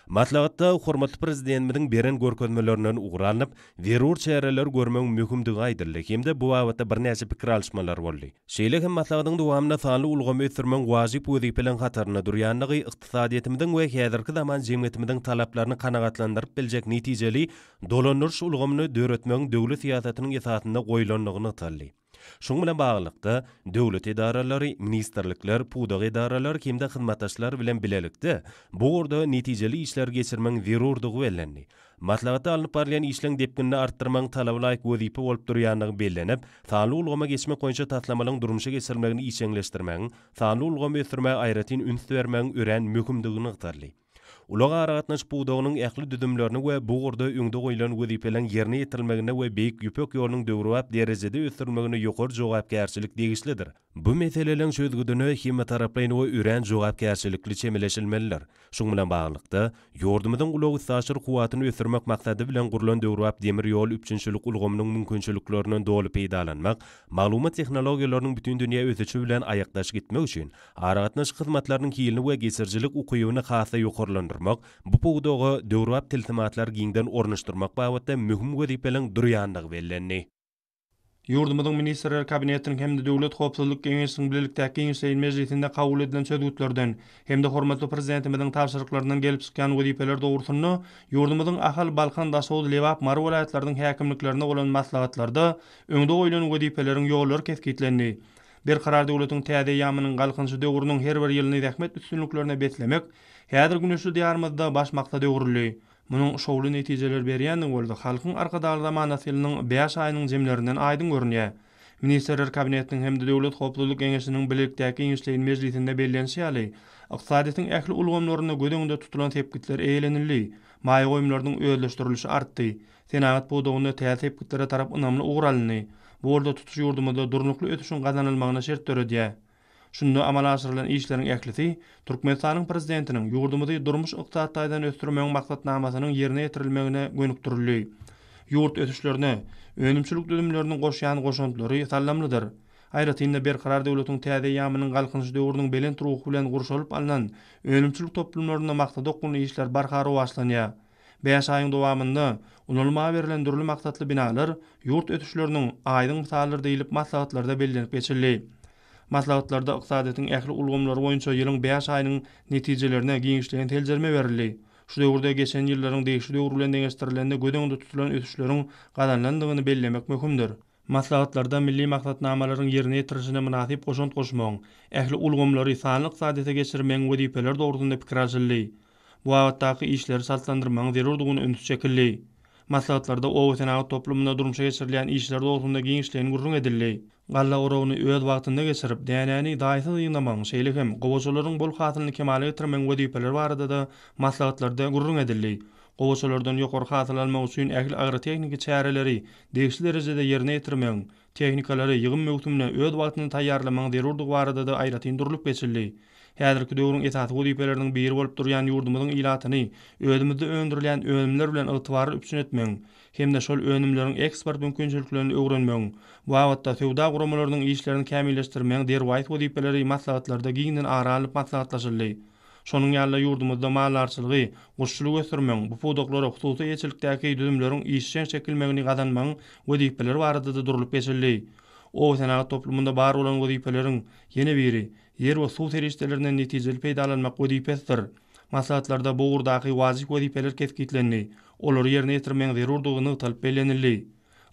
Maslahatda hormatly Prezidentimiziň beren görkezmelerinden ugur alnyp, zerur çäreleri görmegiň möhümdigi aýdyldy hem-de bu babatda birnäçe pikir alyşmalar boldy. Şeýle hem maslahatyň dowamynda sanly ulgamy ösdürmegiň wajyp wezipeleriň hatarynda durýandygy, ykdysadyýetimiziň we häzirki zaman jemgyýetimiziň talaplaryny kanagatlandyryp biljek netijeli dolandyryş ulgamyny döretmegiň döwlet syýasatynyň esasynda goýlandygy nygtaldy. Şunuň bilen baglylykda, döwlet edaralary, ministrlikler, pudak edaralary hem-de hyzmatdaşlar bilen bilelikde bu ugurda netijeli işleri geçirmegiň zerurdygy bellendi. Maslahatda alnyp barylýan işleň depginini artdyrmagyň talaba laýyk wezipe bolup durýandygy bellenip, sanly ulgama geçmek boýunça taslamalaryň durmuşa geçirilmegini işjeňleşdirmegiň, sanly ulgamy ösdürmäge aýratyn üns bermegiň örän möhümdigi nygtaldy. Ulag-aragatnaşyk pudagynyň ähli düzümlerini we bu ugurda öňde goýlan wezipeleriň ýerine ýetirilmegine we Beýik Ýüpek ýolunyň döwrebap derejede ösdürilmegine ýokary jogapkärçilik degişlidir. Bu meseleleriň çözgüdine hemmetaraplaýyn we örän jogapkärçilikli çemeleşilmelidir. Şunuň bilen baglylykda, ýurdumyzyň ulag-üstaşyr kuwwatyny ösdürmek maksady bilen gurlan döwrebap demir ýol üpjünçilik ulgamynyň mümkinçiliklerinden doly peýdalanmak, maglumat tehnologiýalarynyň bütindünýä ösüşi bilen aýakdaş gitmek üçin aragatnaşyk hyzmatlarynyň hilini we geçirijilik ukybyny has-da ýokarlandyrmak, bu pudaga döwrebap tilsimatlary giňden ornaşdyrmak babatda möhüm wezipeleriň durýandygy bellendi. Ýurdumyzyň Ministrler Kabinetiniň hem-de Döwlet howpsuzlyk geňeşiniň bilelikdäki giňişleýin mejlisinde kabul edilen çözgütlerden hem-de hormatly Prezidentimiziň tabşyryklaryndan gelip çykýan wezipeler dogrusynda ýurdumyzyň Ahal, Balkan, Daşoguz, Lebap, Mary welaýatlarynyň häkimliklerinde bolan maslahatlarda öňde goýlan wezipeleriň ýollary kesgitlendi. Berkarar döwletiň täze eýýamynyň Galkynyşy döwrüniň her bir ýylyny zähmet üstünliklerine beslemek häzir güneşli Diýarymyzda baş maksada öwrüldi. Munuň şowly netijeler berýändigi bolsa Halkyň Arkadagly zamanasy ýylynyň bäş aýynyň jemlerinden aýdyň görünýär. Ministrler Kabinetiniň hem-de Döwlet howpsuzlyk geňeşiniň bilelikdäki giňişleýin mejlisinde bellenişi ýaly, ykdysadyýetiň ähli ulgamlarynda göz öňünde tutulan sepgitler eýelenildi, maýa goýumlarynyň özleşdirilişi artdy, senagat pudagynda täze sepgitlere tarap ynamly ugur alyndy. Bu bolsa tutuş ýurdumyzda durnukly ösüşiň gazanylmagyna şert döredýär. Şunda amala aşyrylan işleriň ählisi Türkmenistanyň Prezidentiniň ýurdumyzy durmuş-ykdysady taýdan ösdürmegiň maksatnamasynyň ýerine ýetirilmegine gönükdirildi. Ýurt ösüşlerine önümçilik düzümleriniň goşýan goşantlary sallamlydyr. Aýratyn-da, Berkarar döwletiň täze eýýamynyň Galkynyş döwrüniň belent ruhy bilen gurşalyp alnan önümçilik toplumlarynda maksadaokgunly işler barha rowaçlanýar. Bäş aýyň dowamynda ulanylmaga berlen dürli maksatly binalar ýurt ösüşleriniň aýdyň mysalydyr diýlip maslahatlarda bellenip geçildi. Maslahatlarda ykdysadyýetiň ähli ulgamlary boýunça ýylyň bäş aýynyň netijelerine giňişleýin seljerme berildi. Şu döwürde geçen ýyllaryň degişli döwri bilen deňeşdirilende göz öňünde tutulan ösüşleriň gazanylandygyny bellemek möhümdir. Maslahatlarda milli maksatnamalaryň ýerine ýetirilişine mynasyp goşant goşmagyň, ähli ulgamlary sanly ykdysadyýete geçirmegiň wezipeleri dogrusynda pikir alşyldy. Bu babatdaky işleri çaltlandyrmagyň zerurdygyna üns çekildi. Maslahatlarda oba senagat toplumynda durmuşa geçirilýän işler dogrusynda giňişleýin gürrüň edildi. Galla oragyny öz wagtynda geçirip, dänäni zaýasyz ýygnamagyň, şeýle hem gowaçalaryň bol hasylyny kemala getirmegiň wezipeleri barada-da maslahatlarda gürrüň edildi. Gowaçalardan ýokary hasyl almak üçin ähli agrotehniki çäreleri degişli derejede ýerine ýetirmegiň, tehnikalary ýygym möwsümine öz wagtynda taýýarlamagyň zerurdygy barada-da aýratyn durlup geçildi. Häzirki döwrüň esasy wezipeleriniň biri bolup durýan ýurdumyzyň ilatyny özümizde öndürilýän önümler bilen ygtybarly üpjün etmegiň hem-de şol önümleriň eksport mümkinçiliklerini öwrenmegiň, bu babatda söwda guramalarynyň işlerini kämilleşdirmegiň derwaýys wezipeleri maslahatlarda giňden ara alnyp maslahatlaşyldy. Şonuň ýaly-da ýurdumyzda maldarçylygy, guşçulygy ösdürmegiň, bu pudaklara hususy eýeçilikdäki düzümleriň işjeň çekilmegini gazanmagyň wezipeleri barada-da durlup geçildi. Oba senagat toplumynda bar bolan wezipeleriň ýene biri, ýer we suw serişdelerinden netijeli peýdalanmak wezipesidir. Maslahatlarda bu ugurdaky wajyp wezipeler kesgitlendi, olary ýerine ýetirmegiň zerurdygy nygtalyp bellenildi.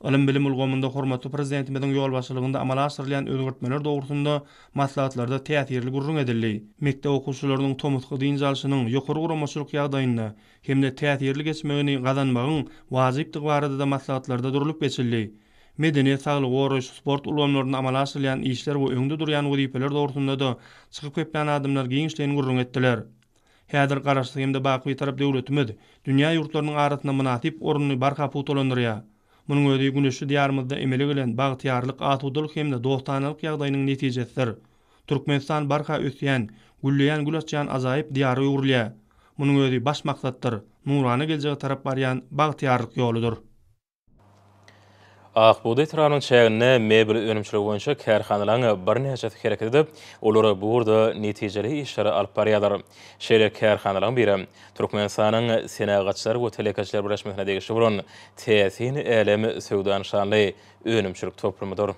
Ylym-bilim ulgamynda hormatly Prezidentimiziň ýolbaşçylygynda amala aşyrylýan özgertmeler dogrusynda maslahatlarda täsirli gürrüň edildi. Mekdep okuwçylarynyň tomusky dynç alşynyň ýokary guramaçylyk ýagdaýynda hem-de täsirli geçmegini gazanmagyň wajypdygy barada-da maslahatlarda durlup geçildi. Medeniýet, saglygy goraýyş, sport ulgamlarynda amala aşyrylýan işler we öňde durýan wezipeler dogrusynda-da çykyp geplän adamlar giňişleýin gürrüň etdiler. Häzir Garaşsyz hem-de baky Bitarap döwletimiz dünýä ýurtlarynyň arasynda mynasyp ornuny barha pugtalandyrýar. Munuň özi güneşli Diýarymyzda emele gelen bagtyýarlyk, asudalyk hem-de dostanalyk ýagdaýynyň netijesidir. Türkmenistan barha ösýän, gülleýän gül açýan ajaýyp Diýara öwrülýär. Munuň özi baş maksatdyr, nurana geljege tarap barýan bagtyýarlyk ýoludyr. Ak bugdaý etrabynyň çäginde mebel önümçiligi boýunça kärhanalaryň birnäçesi hereket edip, olar bu ugurda netijeli işleri alyp barýarlar. Şeýle kärhanalaryň biri Türkmenistanyň Senagatçylar we telekeçiler birleşmesine degişli bolan Täsin älem söwda nyşanly önümçilik toplumydyr.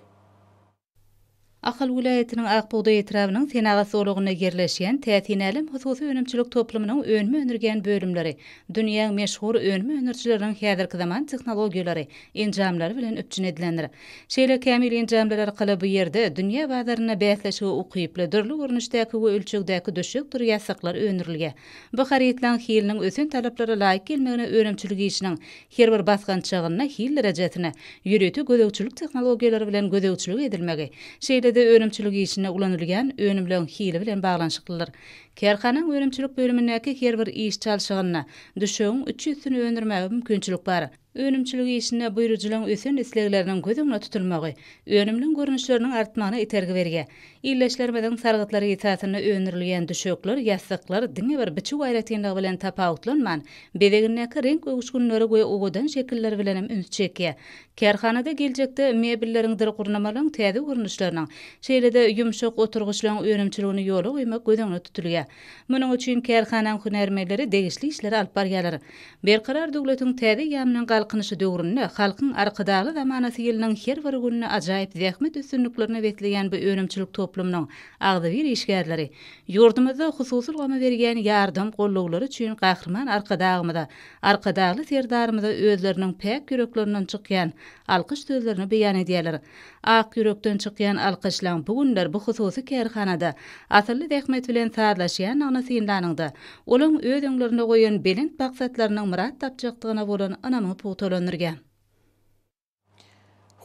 Ahal welaýatynyň Ak bugdaý etrabynyň senagat zolagynda ýerleşýän Täsin älem hususy önümçilik toplumynyň önüm öndürýän bölümleri dünýäň meşhur önüm öndürijileriniň häzirki zaman tehnologiýalary, enjamlary bilen üpjün edilendir. Şeýle kämil enjamlar arkaly bu ýerde dünýä bazarynda bäsleşige ukyply dürli görnüşdäki we ölçegdäki düşekdir ýassyklar öndürilýär. Bu harytlaryň hiliniň ösen talaplara laýyk gelmegine önümçilik işiniň her bir basgançagynda hil derejesine ýörite gözegçilik tehnologiýalary bilen gözegçilik edilmegi, şeýle-de önümçilik işinde ulanylýan önümleň hili bilen baglanyşyklydyr. Kärhanaň önümçilik bölümindäki her bir iş çalşygynda düşegiň üç ýüzsüni öndürmäge mümkinçilik bar. Önümçilik işinde buýrujylaryň ösen islegleriniň göz öňünde tutulmagy, önümleň görnüşleriniň artmagyna itergi berýär. Ildeşlerimiziň sargytlary esasynda öndürilýän düşekler, ýassyklar diňe bir biçüw aýratynlygy bilen tapawutlanman, bezegindäki reňk öwüşginleri we owadan şekilleri bilenem üns çekýär. Kärhanada geljekde mebelleriňdir gurnamalaryň täze görnüşleriniň, şeýle-de ýumşak oturgyçlaryň önümçiligini ýola goýmak göz öňünde tutulýar. Munuň üçin kärhananyň hünärmenleri degişli işleri alyp barýarlar. Berkarar döwletiň täze eýýamynyň Galkynyşy döwründe Halkyň Arkadagly zamanasy ýylynyň her bir gününi ajaýyp zähmet üstünliklerine besleýän bu önümçilik toplumynyň agzybir işgärleri ýurdumyzda hususy ulgama berýän ýardam-gollawlary üçin Gahryman Arkadagymyza, Arkadagly Serdarymyza özleriniň päk ýüreklerinden çykýan alkyş sözlerini beýan edýärler. Ak ýürekden çykýan alkyşlaň bu günler bu hususy kärhanada asylly zähmet bilen sazlaşýandygyny synlanyňda, olaň öz öňlerinde goýan belent maksatlarynyň myrat tapjakdygyna bolan ynamyňy pugtalandyrýar.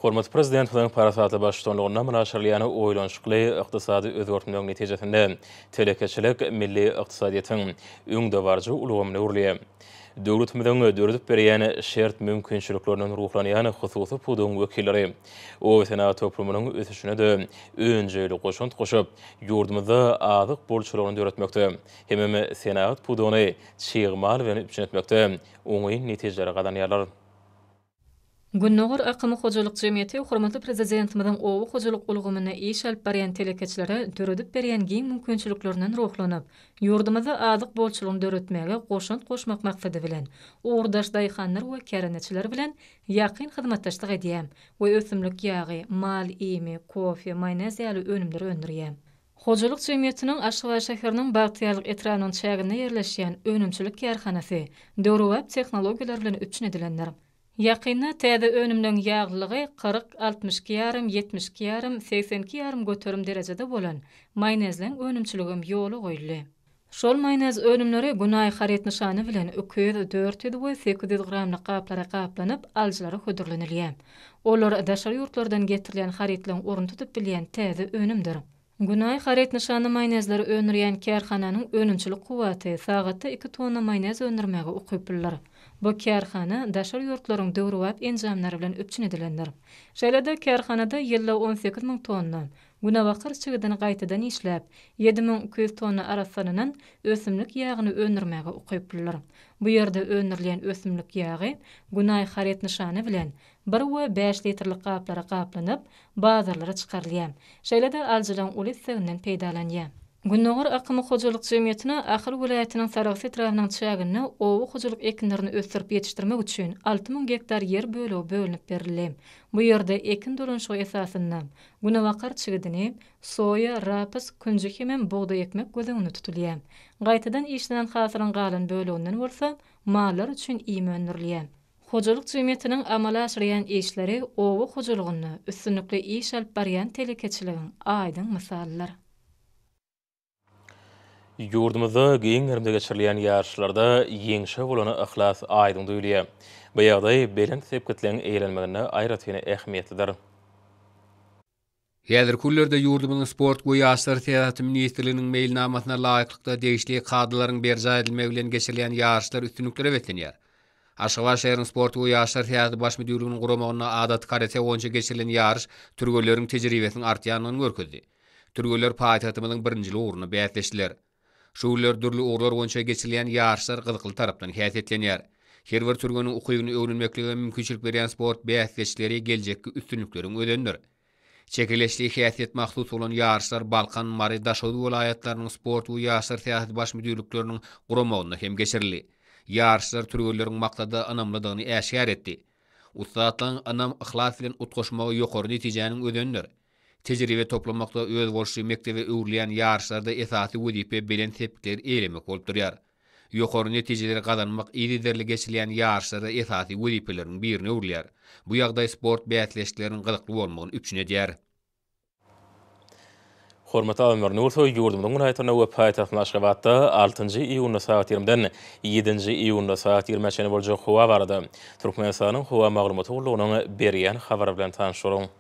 Hormatly Prezidentimiziň parasatly baştutanlygynda amala aşyrylýan oýlanyşykly ykdysady özgertmegiň netijesinde telekeçilik milli ykdysadyýetiň öňdebaryjy ulgamyna öwrülýär. Döwletimiziň döredip berýän şert-mümkinçiliklerinden ruhlanýan hususy pudagyň wekilleri oba-senagat toplumynyň ösüşine-de önjeýli goşant goşup, ýurdumyzda azyk bolçulygyny döretmekde hemem senagat pudagyny çig mal bilen üpjün etmekde oňyn netijeleri gazanýarlar. Gündogar akymy hojalyk jemgyýeti hormatly Prezidentimiziň oba hojalyk ulgamynda iş alyp barýan telekeçilere döredip berýän giň mümkinçiliklerinden ruhlanyp, ýurdumyzda azyk bolçulygyny döretmäge goşant goşmak maksady bilen, ugurdaş daýhanlar we kärendeçiler bilen ýakyn hyzmatdaşlyk edýär we ösümlik ýagy, mal iými, kofe, maýonez ýaly önümleri öndürýär. Hojalyk jemgyýetiniň Aşgabat şäheriniň Bagtyýarlyk etrabynyň çäginde ýerleşýän önümçilik kärhanasy döwrebap tehnologiýalar bilen üpjün edilendir. Ýakynda täze önümleň ýaglylygy 40, 62 ýarym, 72 ýarym, 82 ýarym göterim derejede bolan maýonezleň önümçiligem ýola goýuldy. Şol maýonez önümleri Günaý haryt nyşany bilen 200, 400 we 800 gramlyk gaplara gaplanyp, alyjylara hödürlenilýär. Olar daşary ýurtlardan getirilýän harytlaryň ornuny tutup bilýän täze önümdir. Günaý haryt nyşanly maýonezleri öndürýän kärhananyň önümçilik kuwwaty sagatda iki tonna maýonez öndürmäge ukyplydyr. Bu kärhana daşary ýurtlaryň döwrebap enjamlary bilen üpjün edilendir. Şeýle-de kärhanada ýylda 18 müň tonna günebakar çigidini gaýtadan işläp, 7200 tonna arassalanan ösümlik ýagyny öndürmäge ukyplydyr. Bu ýerde öndürilýän ösümlik ýagy Günaý haryt nyşany bilen bir we bäş litrlik gaplara gaplanyp, bazarlara çykarylýar. Şeýle-de alyjylaryň uly isleginden peýdalanýar. Gündogar akymy hojalyk jemgyýetine Ahal welaýatynyň Sarahs etrabynyň çäginde oba hojalyk ekinlerini ösdürip ýetişdirmek üçin 6000 gektar ýer bölegi bölünip berildi. Bu ýerde ekin dolanyşygy esasynda günebakar çigidini, soýa, raps, künji hemem bugdaý ekmek göz öňünde tutulýar. Gaýtadan işlenen hasylyň galan böleginden bolsa mallar üçin iým öndürilýär. Hojalyk jemgyýetiniň amala aşyrýan işleri oba hojalygynda üstünlikli iş alyp barýan telekeçiligiň aýdyň mysalydyr. Ýurdumyzda giň gerimde geçirilýän ýaryşlarda ýeňşe bolan yhlas aýdyň duýulýar. Bu ýagdaý belent sepgitleň eýelenmeginde aýratyn ähmiýetlidir. Häzirki günlerde ýurdumyzyň Sport we ýaşlar syýasaty ministrliginiň meýilnamasyna laýyklykda degişli kadalaryň berjaý edilmegi bilen geçirilýän ýaryşlar üstünliklere beslenýär. Aşgabat şäheriniň Sport we ýaşlar syýasaty baş müdirliginiň guramagynda adaty karate boýunça geçirilen ýaryş türgenleriň tejribesiniň artýandygyny görkezdi. Türgenler paýtagtymyzyň birinjiligi ugrunda bäsleşdiler. Şu günler dürli ugurlar boýunça geçirilýän ýaryşlar gyzykly tarapdan häsiýetlenýär. Her bir türgeniň ukybyny öwrenmeklige mümkinçilik berýän sport bäsleşikleri geljekki üstünlikleriň özenidir. Çekeleşli häsiýet mahsus bolan ýaryşlar Balkan, Mary, Daşoguz welaýatlarynyň sport we ýaşlar syýasaty baş müdirlikleriniň guramagynda hem geçirildi. Ýaryşlar türgenleriň maksada ynamlydygyny äşgär etdi. Ussatlygyň ynam, yhlas bilen utgaşmagy ýokary netijäniň özenidir. Tejribe toplamakda özboluşly mekdebe öwrülýän ýaryşlarda esasy wezipe belent sepgitleri eýelemek bolup durýar. Ýokary netijeleri gazanmak yzygiderli geçirilýän ýaryşlarda esasy wezipeleriň birine öwrülýär. Bu ýagdaý sport bäsleşikleriniň gyzykly bolmagyny üpjün edýär. Hormatly adamlar, indi bolsa ýurdumyzyň welaýatlarynda we paýtagtymyz Aşgabatda altynjy iýunda sagat ýigrimiden ýedinji iýunda sagat ýigrimä çenli boljak howa barada Türkmenistanyň Howa maglumaty gullugynyň berýän habary bilen tanyş boluň.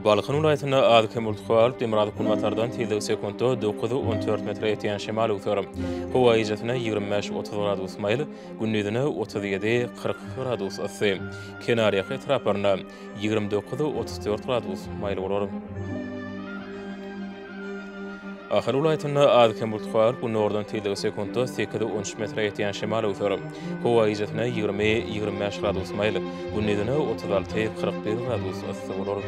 Balkan welaýatynda az-kem bulut galyp, demirgazyk-günbatardan tizligi sekuntda 9-14 metre ýetýän şemal öwser. Howa gijesine 25-30 gradus maýyl, gündizine 37-42 gradus yssy. Kenarýaka etraplarynda 29-34 gradus maýyl bolar. Ahal welaýatynda az-kem bulut galyp, günordan tizligi sekuntda sekiz-on üç metre ýetýän şemal öwser. Howa gijesine 20, 25 gradus maýyl, gündizine 36, 41 gradus yssy bolar.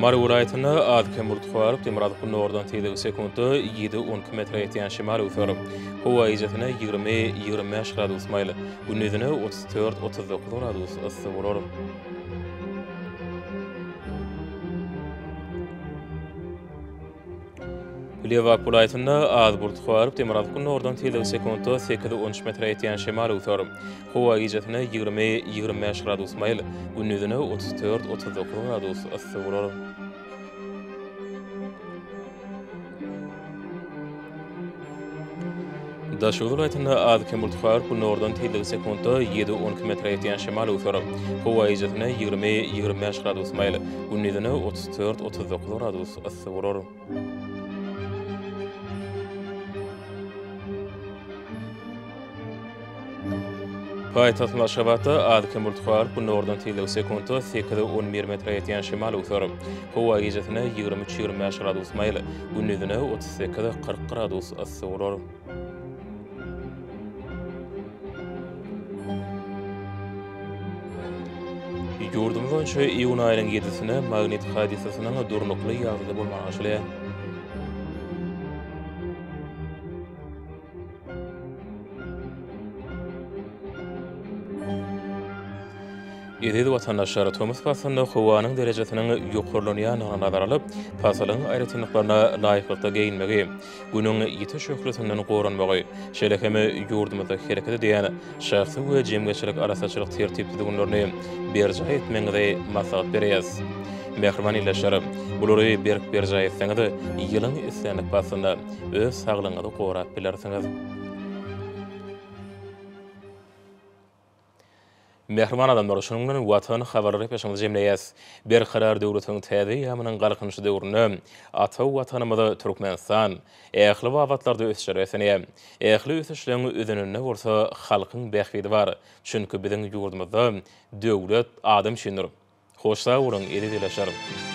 Mary welaýatynda az-kem bulut galyp, demirgazyk-günordan tizligi sekuntda ýedi-on iki metre ýetýän şemal öwser. Howa gijesine 20, 25 gradus maýyl, gündizine 34, 39 gradus yssy bolar. Lebap welaýatynda az bulut garyp, demirgazyk-günordan tizligi sekuntda sekiz-on üç metre ýetýän şemal öwser. Howa gijesine 20, 25 gradus maýyl, gündizine 34, 39 gradus yssy bolar. Daşoguz welaýatynda az-kem bulut garyp, günordan tizligi sekuntda ýedi-on iki metre ýetýän şemal öwser. Howa gijesine 20, 25 gradus maýyl, gündizine 34, 39 gradus yssy bolar. Paýtagtymyz Aşgabatda az-kem bulut garyp, günordan tizligi sekuntda sekiz-on bir metre ýetýän şemal öwser. Howa gijesine 23, 25 gradus maýyl, gündizine 38, 40 gradus yssy bolar. Ýurdumyz boýunça iýun aýynyň ýedisine magnit hadysasynyň durnukly ýagdaýda bolmagy garaşylýar. Eziz watandaşlar, tomus paslynda howanyň derejesiniň ýokarlanýandygyny nazara alyp, pasylyň aýratynlyklaryna laýyklykda geýinmegi, Günüň ýiti şöhlesinden goranmagy, şeýle hem ýurdumyzda hereket edýän şahsy we jemgyýetçilik arassaçylyk tertip-düzgünlerini berjaý etmegiňizi maslahat berýäris. Mähriban ildeşler, bulary berk berjaý etseňiz, ýylyň islendik paslynda öz saglygyňyzy gorap bilersiňiz. Mähriban adamlar, şunuň bilen Watan habarlar gepleşigimizi jemleýäs. Berkarar döwletiň täze eýýamynyň Galkynyşy döwründe ata Watanymyz Türkmenistan ähli babatlarda ösüşlere beslenýär. Ähli ösüşleň özeninde bolsa halkyň bähbidi bar. Çünki biziň ýurdumyzda döwlet adam üçindir. Hoş sag boluň, eziz ildeşler!